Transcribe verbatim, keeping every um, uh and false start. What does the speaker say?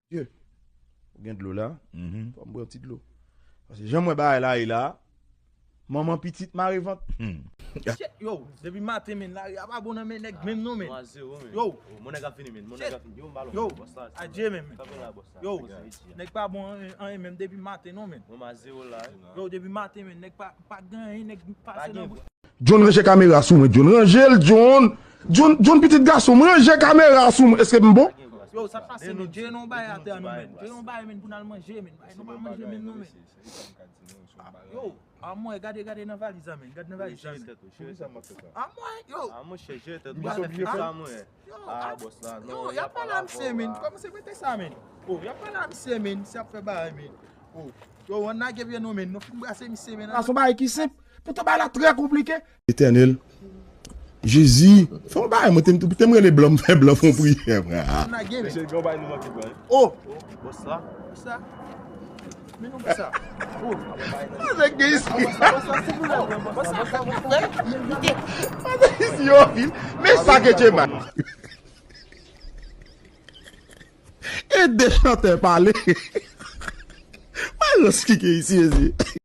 Dye, ou gen dlo la? Fò m bwè yon ti dlo. Paske jan m wè bagay la ye la, manman pitit mare vant. Shit, yo, depi maten, men, lari a pa bon nan men nèg menm non, men. Yo, mon nèg ap vini, men. Mon nèg ap vini. Yo, m pa lwen. Yo, adye, men, men. Yo, nèg pa bon anyen, anyen menm depi maten non, men. Mwen ma zewo la. Yo, depi maten, men, nèg pa, pa gen anyen, nèg pase nan John, ranje kamera sou mwen, John. Ranje l, John. John, John, pitit gason m, ranje kamera sou mwen. Èske m bon? Yo, sa k pase, men? Jere non bay atè a non, men. Jere non bay, men, pou n al manje, men. Bay nou pa manje, men, non, men. Yo, amwè, gade, gade nan valiz la, men. Gade nan valiz la, men. Amwè, yo. Yo, y ap pale a misye, men. Kòmanse prete sa, men. Oh, y ap pale a misye, men. Si y ap fè bagay, men. Oh, yo, ann lage pye nou, men. Nou fin brase misye, men. Sa se yon bagay ki senp. Poutan bagay la trè konplike. Etènèl, Jezi, fè yon bagay, mwen te, te m rele blan, m fè blan fè yon priyè, frè. Ann lage, men. Mesye, gen yon bagay nou manke pran. Oh, bòs la. Bòs la. Men nou bòs la. Oh. Nèg gen isi. Bòs la, bòs la, silvouplè. Bòs la, sa pou fè. Nèg isi yo vin. Men sa ke Djema. E de chantè pale. Mwen lòs ki gen isi, mesye.